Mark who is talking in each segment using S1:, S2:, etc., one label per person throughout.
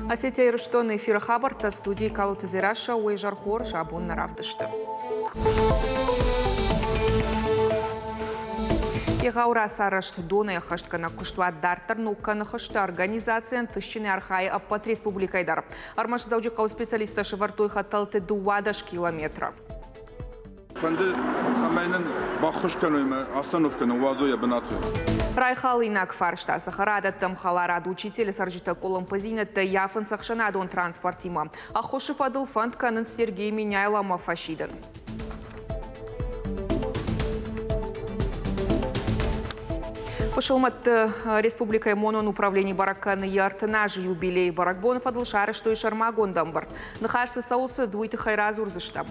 S1: Осетия Ирыстоны эфиры хабӕрттӕ студийы Калоты Дзерассӕ уый зӕрхор абон нӕ равдысты. Егъау рацарӕзт донӕй ӕххӕстгӕнӕг куыстуат дарддӕр ног кӕны хызты организацийӕн тысджынӕй архайы ӕппӕт республикӕйы дӕр. Ӕрмӕст Дзӕуджыхъӕуы специалисттӕ сӕвӕрдтой хӕтӕлты 12 километры.
S2: Фӕнды, цӕмӕй нын баххуыс кӕной ӕмӕ остановкӕ ныууадзой йӕ бынаты.
S1: Райхалинаг фарста цӕхӕрадӕттӕм хӕларад учителы цӕрджытӕ къуылымпыдзинӕдтӕ ййафынц ӕхсӕнадон транспортимӕ. Ӕххуысы фӕдыл фӕнд кӕнынц Сергей Меняйломӕ фӕсидын. Пысылмӕтты республикӕйы монон управлени бӕрӕг кӕны йӕ 30 азы юбилей. Бӕрӕгбоны фӕдыл сарӕзтой сӕрмагонд ӕмбырд. Ныхас цы цӕуыл цыд, уый тыххӕй радзурдзыстӕм.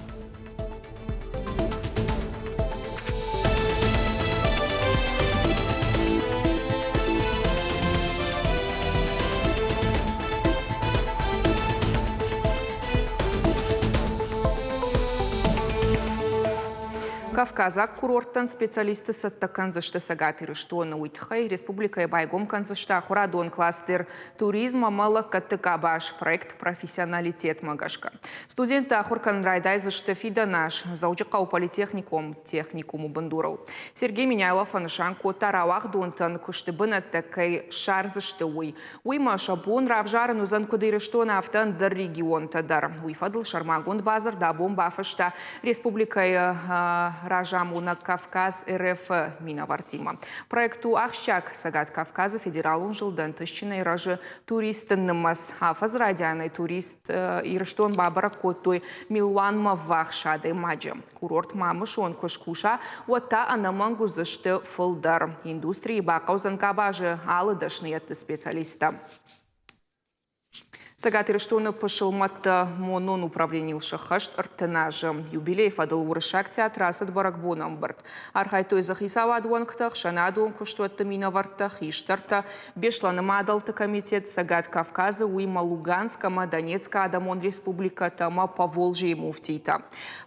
S1: Кавказаг курорттӕн специалистты цӕттӕ кӕндзысты Цӕгат Ирыстоны. Уый тыххӕй республикӕйы байгом кӕндзысты ахуырадон кластер туризм ӕмӕ лӕггӕдты къабаз проект «Профессионалитет»-мӕ гӕсгӕ. Студенттӕ ахуыр кӕнын райдайдзысты фидӕн аз Дзӕуджыхъӕуы политехникон техникумы бындурыл. Сергей Меняйло фӕнысан кодта, рауагъдонтӕн куысты бынӕттӕ кӕй ссардзысты, уый. Уыимӕ сӕ бон равзарын уыдзӕн куыд Ирыстоны, афтӕ ӕндӕр регионтӕ дӕр. Уый фӕдыл сӕрмагонд бадзырд абон бафыста республикӕйы разамонӕг Кавказ РФ-ы минӕвӕрттимӕ. Проект у ахсджиаг Цӕгат Кавказы федералон зылдӕн тысджынӕй рӕзы туристты нымӕц. Афӕдзы райдианӕй турист Ирыстон бабӕрӕг кодтой милуанмӕ ввахс адӕймаджы. Курорт Мамысон куы скуса, уӕд та ӕнӕмӕнг уыдзысты фылдӕр. Индустрийы бахъӕудзӕн къабазы алы дӕсныйӕдты специалисттӕ. Цӕгат Ирыстоны пысылмӕтты монон управленийыл сӕххӕст 30 азы. Юбилейы фӕдыл Уырыссаг театры ацыд бӕрӕгбоны ӕмбырд. Архайдтой дзы хицауады уӕнгтӕ, ӕхсӕнадон куыстуӕтты минӕвӕрттӕ, хистӕртӕ, Беслӕны мадӕлты комитет, Цӕгат Кавказы, уыимӕ Луганск ӕмӕ Донецкы адӕмон республикӕтӕ ӕмӕ Поволжьейы муфтийтӕ.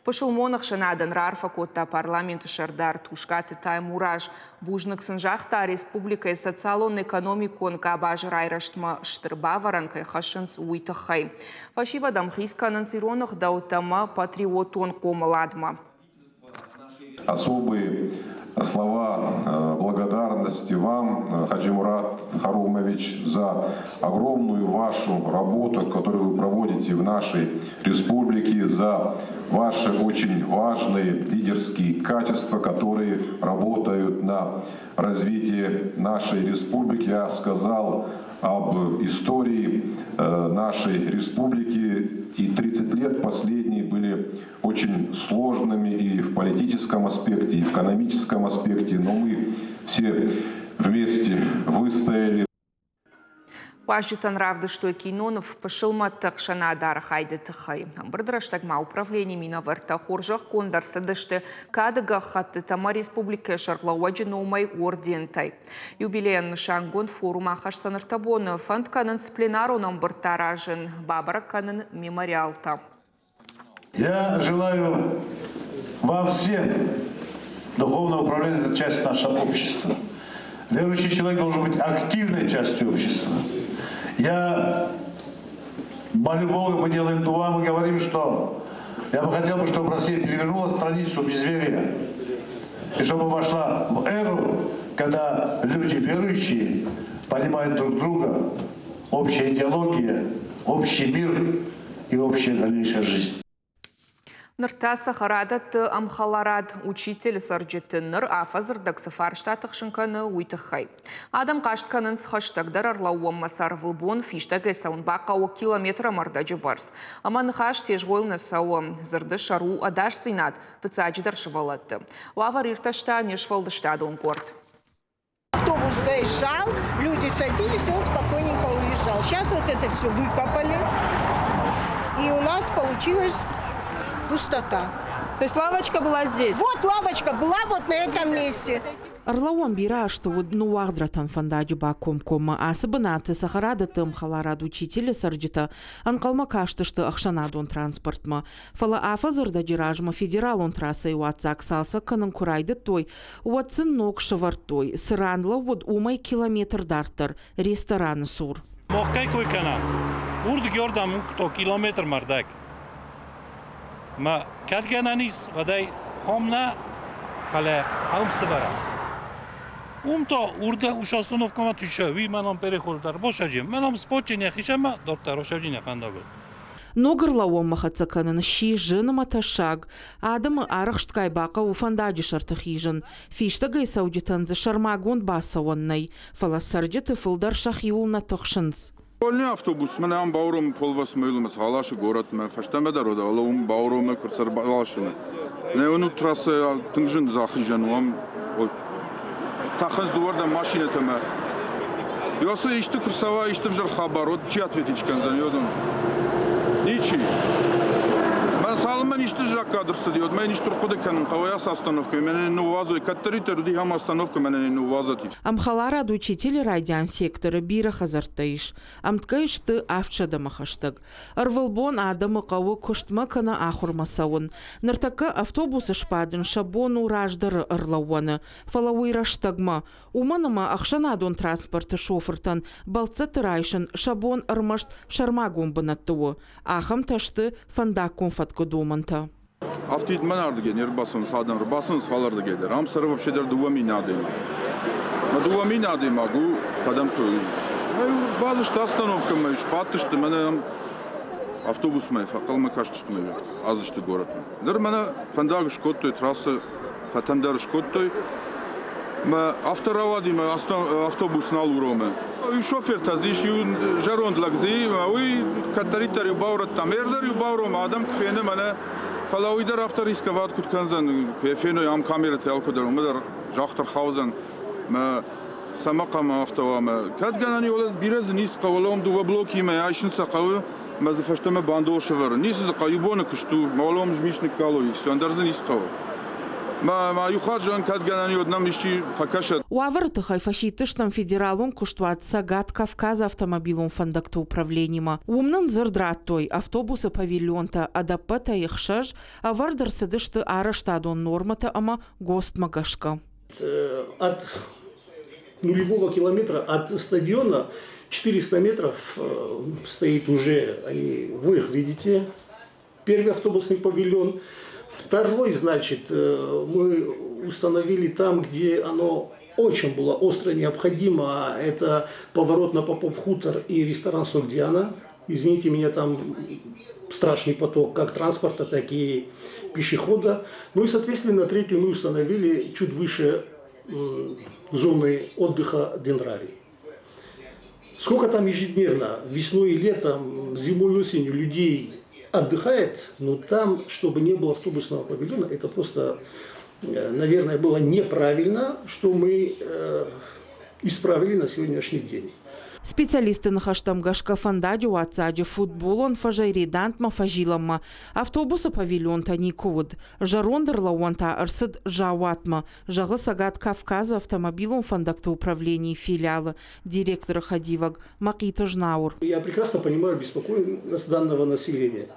S1: Пысылмон ӕхсӕнадӕн раарфӕ кодта парламенты сӕрдар Тускъаты Таймураз. Бузныг сын загъта, республикӕйы социалон-экономикон къабазы райрӕзтмӕ стыр бавӕрӕн кӕй хӕссынц, уый тыххӕй. Фӕсивӕд ӕмхиц кӕнынц ирон ӕгъдӕуттӕ ӕмӕ патриотон хъомыладмӕ.
S3: Особые слова благодарности вам, Хаджимурат Харумович, за огромную вашу работу, которую вы проводите в нашей республике, за ваши очень важные лидерские качества, которые работают на развитие нашей республики. Я сказал об истории нашей республики, и 30 лет последние были очень сложными и в политическом аспекте, и в экономическом аспекте, но мы все вместе выстояли.
S1: Уазджытӕн равдыстой киноныв пысылмӕтты ӕхсӕнады архайды тыххӕй. Ӕмбырды рӕстӕгмӕ управленийы минӕвӕрттӕ хорзӕхгонд ӕрцыдысты кады гӕххӕттытӕ ӕмӕ республикӕйы сӕргълӕууӕджы номӕй ордентӕй. Юбилейӕн нысангонд форум ахӕсдзӕн ӕртӕ боны. Фӕнд кӕнынц пленарон ӕмбырдтӕ аразын, бабӕрӕг кӕнын мемориалтӕ.
S4: Я желаю вам всем духовное управление – это часть нашего общества. Верующий человек должен быть активной частью общества. Я молю Бога, мы делаем дуа, мы говорим, что я бы хотел, чтобы Россия перевернула страницу безверия и чтобы вошла в эру, когда люди верующие понимают друг друга, общая идеология, общий мир и общая дальнейшая жизнь.
S1: Ныр та цӕхӕрадӕтты ӕмхӕларад учителы цӕрджыты ныр афӕдзырдӕг цы фарста тыхсын кӕны, уый тыххӕй. Адӕм хъаст кӕнынц хӕстӕгдӕр ӕрлӕууӕнмӕ сӕ ӕрвылбон фистӕгӕй цӕуын бахъӕуы километр ӕмӕ ӕрдӕджы бӕрц. Ӕмӕ ныхас тезгъойыл нӕ цӕуы. Дзырды сӕр у ӕдасдзинад, фыццаджыдӕр сывӕллӕтты. Уавӕр иртӕста не сфӕлдыстадон къорд.
S5: Автобус заезжал, люди садились, он спокойненько уезжал. Сейчас вот это все выкопали, и у нас получилась пустота.
S6: То есть лавочка была здесь?
S5: Вот лавочка была вот на этом месте.
S7: Ӕрлӕууӕн бирӕ азты уыд ныууагъд фӕндаджы бакомкоммӕ. Ацы бынаты цӕхӕрадӕтты ӕмхӕларад учителы цӕрджытӕ ӕнхъӕлмӕ кастысты ӕхсӕнадон транспортмӕ. Фӕлӕ афӕдзы рдӕджы размӕ федералон трассӕйы уадздзаг цалцӕг кӕнын куы райдыдтой, уӕд сын ног сӕвӕрдтой, цы ран лӕууыд, уымӕй километр дарддӕр, рестораны цур.
S8: Мох кӕй кой кӕна, Уырдыг уырдӕм у километр мӕрдӕг. Мӕ кӕд гӕнӕн ис, уӕд ӕй хом нӕ, фӕлӕ хъӕум сывӕра. Уым та урдӕ уш остановкӕмӕ түшә, уый мӕнӕн переход дӕр босаджи. Мӕнӕн спотчине хисӕмӕ, дарддӕр осаджине фӕндагыл.
S7: Ног ӕрлӕууӕнмӕ хӕццӕ кӕнын сси зын ӕмӕ тӕссаг. Адӕмы арӕхстгай бахъӕуы фӕндаджы сӕрты хизын. Фистӕгӕй цӕуджытӕн дзы сӕрмагонд бацӕуӕн нӕй, фӕлӕ цӕрджыты фылдӕр сӕхиуыл нӕ тыхсынц.
S2: Школьный автобус мӕнӕ ам бауромы полвосьмойлымӕ аласы горӕтмӕ, фӕстӕмӕ дӕр уыд, алы уым бауромы куы ӕрбаласыны. Нӕ уынут трассӕ тынг зын ахизӕн у ам. Тӕхынц дыууӕрдӕм машинӕтӕ мӕ. Ёсы исты куы рцӕуа, исты взӕр хабар, уӕд чи ответить кӕндзӕн, ёдон? Ничи. Мӕ цалынмӕ исты знаггад ӕрцыди, уӕд мӕ исты ӕрхъуыды кӕнын хъӕуы ацы остановкӕйы, мӕнӕ ныууадзой. Кӕддӕриддӕр уыди ахӕм остановкӕ, мӕнӕ ныууадзӕт.
S7: Ӕмхӕларад Учителы райдиан секторы бирӕ хӕдзӕрттӕ ис. Ӕмткӕй сты ӕфсадӕмӕ хӕстӕг. Ӕрвылбон адӕмы хъӕуы куыстмӕ кӕнӕ ахуырмӕ цӕуын. Ныртӕккӕ автобусы сбадын сӕ бон у раздӕры ӕрлӕууӕны, фӕлӕ уый рӕстӕгмӕ. Уымӕн ӕмӕ ӕхсӕнадон транспорты шофыртӕн бӕлццӕтты райсын сӕ бон ӕрмӕст сӕрмагонд бынӕтты у. Ахӕмтӕ сты фӕндаггон фӕткы домӕнтӕ.
S2: Афтид мӕнӕрдыгӕй не рбацӕуынц адӕм, ӕрбацӕуынц фалӕрдыгӕй дӕр. Ам цӕры вообще дӕр 2 000 адӕймаг. Мӕ 2 000 адӕймаг у кӕдӕм Бадысты остановкӕмӕ, сбадтысты мӕнӕ ам автобусмӕ, фӕхъӕлмӕ кастысты мӕ азысты горӕтмӕ. Ныр мӕнӕ фӕндаг скодтой, трассӕ фӕтӕн дӕр скодтой. Мӕ афтӕ рауади, мӕ автобус нал уромы. Иу шофертӕ дзы ис, иу зӕронд лӕг дзы и, уый кӕддӕриддӕр иу баурӕдта. Ме рдӕр иу бауромы, адӕм куы фены мӕнӕ, фӕлӕ уый дӕр афтӕ рисковат куыд кӕндзӕн, куы феной ам камерӕтӕ алкуыдӕр, уымӕ дӕр загъд ӕрхаудзӕн. Мӕ цӕмӕ хъӕмӕ афтӕ уа, мӕ кӕд гӕнӕн и, уӕд бирӕ дзы ницы хъӕуы, уым дыууӕ блокимӕ айсын сӕ хъӕуы, мӕ дзы фӕстӕмӕ бандол сӕвӕрын. Ницы дзы хъӕуы, иу боны куыст у, мӕ уӕлӕ уым змис ныккалой, все, ӕндӕр дзы ницы хъӕуы. Мӕ ма иу хатт зӕгъын, кӕд гӕнӕн и, уӕд нӕм исчи фӕкӕсӕд.
S7: Уавӕры тыххӕй фӕсидтыстӕм федералон куыстуат Цӕгат Кавказы автомобилон фӕндӕгты управленимӕ. Уым нын дзырд радтой, автобусы павильонтӕ ӕдӕппӕтӕй ӕхсӕз ӕвӕрд ӕрцыдысты арӕзтадон нормӕтӕ ӕмӕ ГОСТ-мӕ гӕсгӕ.
S9: От нулевого километра от стадиона 400 метров стоит уже, они, вы их видите, первый автобусный павильон. Второй, значит, мы установили там, где оно очень было остро необходимо. Это поворот на Попов хутор и ресторан Согдиана. Извините меня, там страшный поток как транспорта, так и пешехода. Ну и, соответственно, третью мы установили чуть выше зоны отдыха Дендрарий. Сколько там ежедневно, весной и летом, зимой и осенью людей отдыхает, но там, чтобы не было автобусного павильона, это просто, наверное, было неправильно, что мы исправили на сегодняшний день.
S7: Специалистты ныхӕстӕм гӕсгӕ фӕндаджы уаццаджы футболон фӕзӕй Редантмӕ фӕзилӕнмӕ автобусы павильонтӕ никуы уыд. Зӕронд ӕрлӕууӕн та ӕрцыд заууатмӕ, зӕгъы Цӕгат Кавказы автомобилон фӕндӕгты управленийы филиалы директоры хӕдивӕг Мӕхъиты Знауыр.
S9: Я прекрасно понимаю беспокойность данного населения.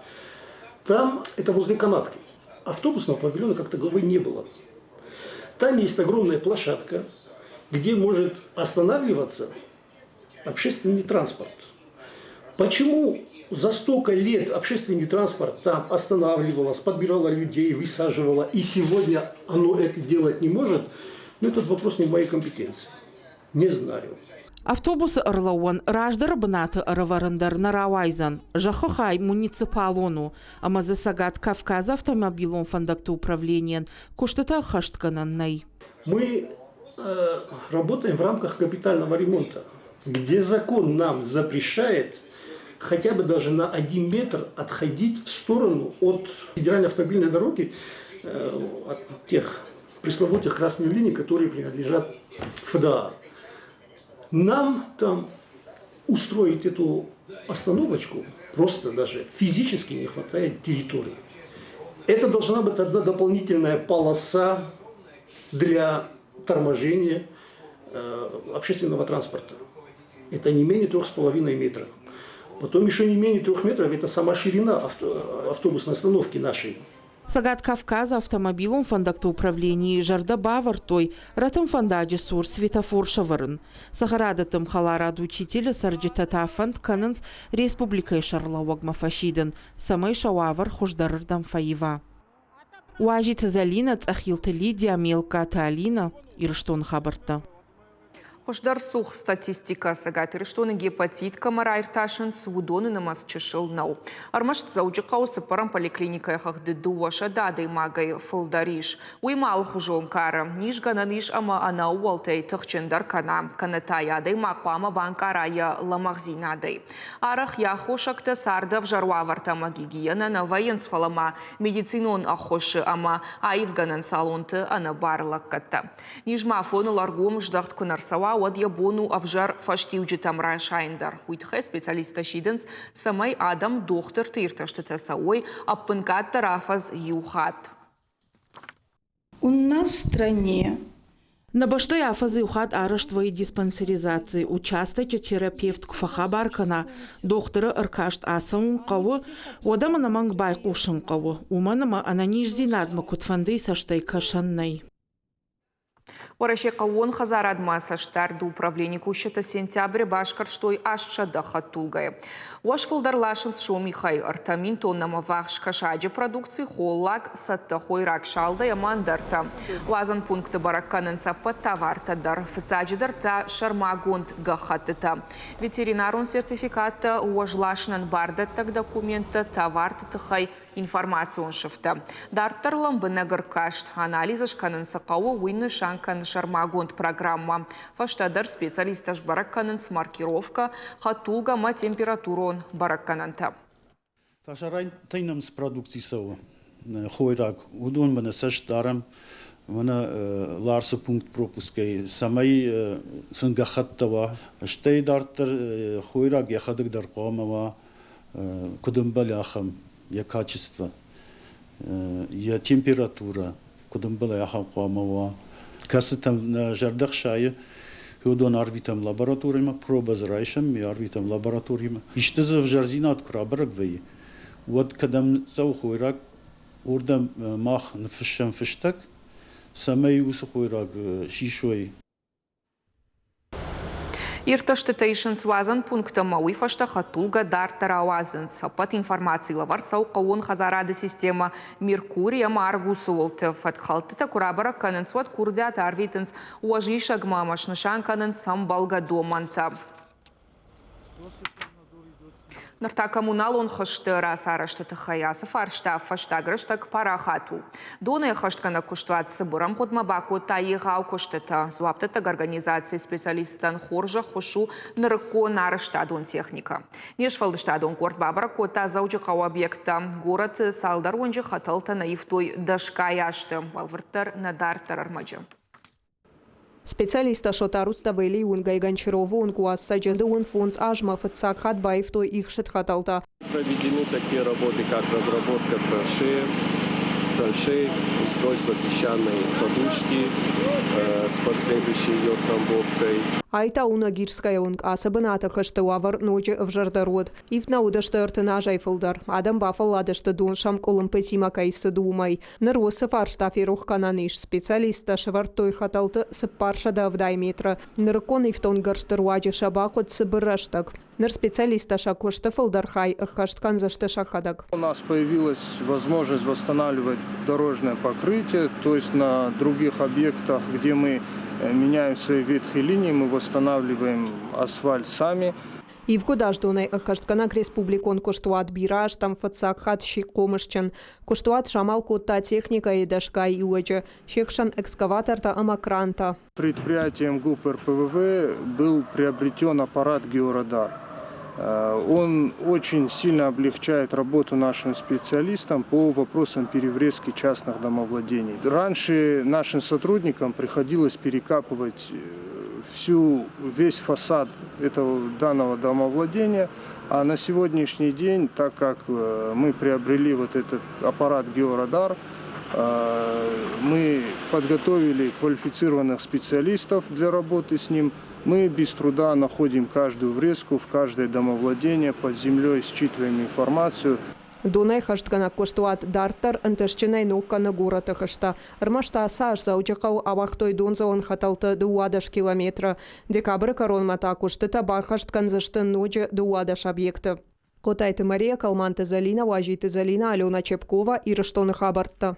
S9: Там это возле канатки. Автобусного павильона как таковой не было. Там есть огромная площадка, где может останавливаться общественный транспорт. Почему за столько лет общественный транспорт там останавливалось, подбирало людей, высаживало, и сегодня оно это делать не может, ну, этот вопрос не в моей компетенции. Не знаю.
S7: Автобусы ӕрлӕууӕн раздӕры бынаты ӕрӕвӕрын дӕр нӕ рауайдзӕн. Зӕххы хай муниципалон у, ӕмӕ дзы Цӕгат Кавказы автомобилон фӕндӕгты управленийӕн куыстытӕ ӕххӕстгӕнӕн нӕй.
S9: Мы работаем в рамках капитального ремонта, где закон нам запрещает хотя бы даже на 1 метр отходить в сторону от федеральной автомобильной дороги, от тех пресловутых красных линий, которые принадлежат ФДА. Нам там устроить эту остановочку просто даже физически не хватает территории. Это должна быть одна дополнительная полоса для торможения общественного транспорта. Это не менее 3,5 метра. Потом еще не менее 3 метров – это сама ширина автобусной остановки нашей.
S7: Цӕгат Кавказы автомобилон фӕндӕгты управленийы зӕрдӕ бавӕрдтой рӕтын фӕндаджы цур светофор сӕвӕрын. Цӕхӕрадӕтты ӕмхӕларад Учитель-ы цӕрджытӕ та фӕнд кӕнынц республикӕйы сӕргълӕууӕгмӕ фӕсидын, цӕмӕй сӕ уавӕр хуыздӕрырдӕм фӕива. Уазиты Зӕлинӕ, Цъӕхилты Лидия, Мелкаты Алинӕ, Ирыстоны хабӕрттӕ.
S1: Хуыздӕр цух статистикӕ Цӕгат Ирыстоны гепатит кӕмӕ раиртасынц, уыдоны нымӕц чысыл нӕу. Ӕрмӕст Дзӕуджыхъӕуы цыппӕрӕм поликлиникӕйы хыгъды 200 адӕймагӕй фылдӕр ис. Уый ма алыхуызон кары. Низ гӕнӕн ис ӕмӕ ӕнӕууӕлтӕй тыхджындӕр кӕна, кӕнӕ та йӕ адӕймаг хъуамӕ банкъара йӕ лӕмӕгъдзинадӕй. Арӕх йӕ аххосӕгтӕ царды ӕвзӕр уавӕртӕ ӕмӕ гигиенӕ нӕ вӕййынц, фӕлӕ ма медицинон ӕххуысы ӕмӕ аивгӕнӕн салонты ӕнӕбары лӕггӕдтӕ. Низ ма афоныл ӕргом здӕхт куы нӕ рцӕуа, уӕд йӕ бон у ӕвзӕр фӕстиуджытӕм расайын дӕр. Уый тыххӕй специалисттӕ сидынц, цӕмӕй адӕм дохтырты иртӕстытӕ цӕуой ӕппынкъаддӕр афӕдз иу хатт.
S10: У нас в стране
S7: Нӕ бӕстӕйы афӕдз иу хатт арӕзт вӕййы диспансеризаци. Участочы терапевт куы фӕхабар кӕна, дохтыры ӕркаст ацӕуын хъӕуы, уӕд ӕм ӕнӕмӕнг байхъусын хъӕуы, уымӕн ӕмӕ ӕнӕниздзинадмӕ куыдфӕндыйы цӕстӕй кӕсӕн нӕй.
S1: Уӕрӕсе хъӕууон хӕдзарадмӕ цӕстдарды управленийы кусджытӕ сентябры басгӕрстой 800 хӕдтулгӕйы. Уӕз фылдӕр ласынц Сомихӕй 3000 тоннӕмӕ ввахс кӕсаджы продукци, холлаг, цӕттӕ хойраг салдӕй ӕмӕ ӕндӕртӕ. Уадзӕн пункты бӕрӕг кӕнынц ӕппӕт товартӕ дӕр, фыццаджыдӕр та сӕрмагонд гӕххӕттытӕ. Ветеринарон сертификаттӕ, уӕзласынӕн бардӕттӕг документтӕ, товарты тыххӕй информацион сыфтӕ. Дарддӕр лӕмбынӕг ӕркаст, анализ скӕнын цы хъӕуы, уый нысан кӕны сӕрмагонд программӕ. Фӕстӕдӕр специалисттӕ сбӕрӕг кӕнынц маркировкӕ, хӕдтулгӕ ӕмӕ температурон бӕрӕггӕнӕнтӕ.
S11: Фӕсарӕнтӕй нӕм цы продукци цӕуы, хойраг, уыдонмӕ нӕ цӕст дарӕм, мӕнӕ Ларсы пункт пропускӕй, цӕмӕй сын гӕххӕттӕ уа. Стӕй дарддӕр хойраг йӕхӕдӕг дӕр хъуамӕ уа куыд ӕмбӕлы ахӕм йӕ качество, йӕ температурӕ куыд ӕмбӕлы ахӕм хъуамӕ уа. Кӕцытӕм нӕ зӕрдӕ хсайы, уыдон арвитӕм лабораторимӕ, пробӕ дзы райсӕм, арвитӕм лабораторимӕ. Исты дзы ӕвзӕрдзинад куы рабӕрӕг вӕййы, уӕд кӕдӕм цӕуы хойраг, уырдӕм мах ныффыссӕм фыстӕг, цӕмӕй уыцы хойраг сисой.
S1: Иртӕстытӕ исынц уадзӕн пункттӕ ӕмӕ уый фӕстӕ хӕдтулгӕ дарддӕр ауадзынц. Ӕппӕт информаци лӕвӕрд цӕуы хъӕууон хӕдзарады системӕ Меркурий ӕмӕ Аргусы уылты. Фӕткхӕлдтытӕ куы рабӕрӕг кӕнынц, уӕд курдиат арвитынц уӕзисӕгмӕ ӕмӕ снысан кӕнынц ӕмбӕлгӕ домӕнтӕ. Ныр та коммуналон хызты рацарӕзты тыххӕй ацы фарста фӕстаг рӕстӕг парахат у. Донӕй ӕххӕстгӕнӕг куыстуат цыбыр ӕмгъуыдмӕ бакодта егъау куыстытӕ. Дзуапдӕттӕг организацийы специалисттӕн хорз ӕххуыс у нырыккон арӕзтадон техникӕ. Не сфӕлдыстадон къорд бабӕрӕг кодта Дзӕуджыхъӕуы объекттӕ. Горӕты цалдӕр уынджы хӕтӕлтӕ нӕ ивтой дӕсгай азты. Бӕлвырддӕр нӕ дарддӕр ӕрмӕджы.
S12: Специалисттӕ Шота Руставелийы уынгӕй Гончаровы уынг уаццаджы 25 азмӕ фыццаг хатт баивтой ихсыд хӕтӕлтӕ.
S13: Проведены такие работы, как разработка траншеи, траншей, устройство песчаной подушки с последующей ее трамбовкой.
S12: Ай та у Ногирская уынг. Ацы бынаты хызты уавӕр ноджы ӕвзӕрдӕр уыд. Ивд нӕ уыдысты 30 азӕй фылдӕр. Адӕм бафӕлладысты дон сӕм къуылымпытимӕ кӕй цыд, уымӕй. Ныр уыцы фарста ферох кӕнӕн ис. Специалисттӕ сӕвӕрдтой хӕтӕлты 470 метры. Нырыккон ифтонггӕрзты руаджы сӕ бахъуыд цыбыр рӕстӕг. Ныр специалисттӕ сӕ куысты фылдӕр хай ӕххӕст кӕндзысты сӕхӕдӕг.
S14: У нас появилась возможность восстанавливать дорожное покрытие, то есть на других объектах, где мы меняем свои ветхие линии, мы восстанавливаем асфальт сами.
S12: Ивгъуыд аз донӕй ӕххӕстгӕнӕг республикон куыстуат бирӕ азтӕм фыццаг хатт сси хъомысджын. Куыстуат самал кодта техникӕйы дӕсгай иуӕджы, се хсӕн экскаватортӕ ӕмӕ крантӕ.
S14: Предприятием ГУП РПВВ был приобретен аппарат «Георадар». Он очень сильно облегчает работу нашим специалистам по вопросам переврезки частных домовладений. Раньше нашим сотрудникам приходилось перекапывать всю, весь фасад этого данного домовладения. А на сегодняшний день, так как мы приобрели вот этот аппарат «Георадар», мы подготовили квалифицированных специалистов для работы с ним. Мы без труда находим каждую врезку в каждое домовладение, под землей считываем информацию.
S12: Донӕй хӕстгӕнӕг куыстуат дарддӕр ӕнтыстджынӕй ног кӕны горӕты хызтӕ. Ӕрмӕст ацы аз Дзӕуджыхъӕуы ауагътой дондзӕуӕн хӕтӕлтӕ 12 километры. Декабры кӕронмӕ та куыстытӕ баххӕст кӕндзысты ноджы 12 объекты. Хъотайты Мария, Калманты Зӕлинӕ, Уазиты Зӕлинӕ, Алена Чепкова, Ирыстоны хабӕрттӕ.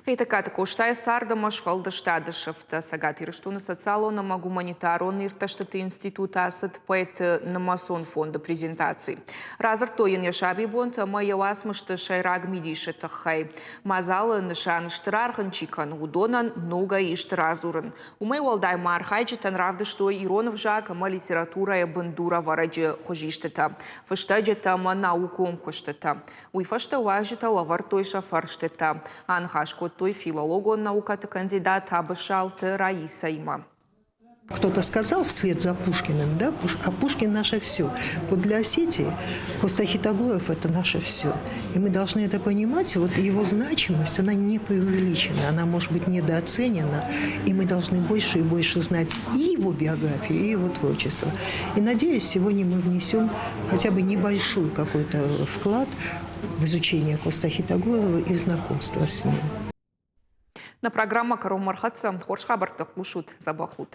S1: Хетӕгкаты Къостайы цард ӕмӕ сфӕлдыстады сыфтӕ Цӕгат Ирыстоны социалон ӕмӕ гуманитарон иртӕстыты институт ацыд поэты нымӕцон фонды презентаци. Радзырдтой йын йӕ сабибонты ӕмӕ йӕ уацмысты сӕйраг мидисы тыххӕй. Мадзалы нысан стыр аргъ ын чи кӕны, уыдонӕн ногӕй исты радзурын. Уымӕй уӕлдай ма архайджытӕн равдыстой ирон ӕвзаг ӕмӕ литературӕйы бындурӕвӕрӕджы хуызистытӕ, фыстӕджытӕ ӕмӕ наукон куыстытӕ. Уый фӕстӕ уазджытӕ лӕвӕрдтой сӕ фӕрстытӕ. Аныхас кодтой филологон наукӕты кандидат Абысалты Раисӕимӕ.
S15: Кто-то сказал вслед за Пушкиным, да, а Пушкин наше все. Вот для Осетии Коста Хитагоев – это наше все. И мы должны это понимать. Вот его значимость, она не преувеличена, она может быть недооценена. И мы должны больше и больше знать и его биографию, и его творчество. И надеюсь, сегодня мы внесем хотя бы небольшой какой-то вклад в изучение Коста Хитагоева и в знакомство с ним.
S1: Нӕ программӕ кӕронмӕ ӕрхӕццӕ. Хорз хабӕрттӕ хъусут, дзӕбӕх ут!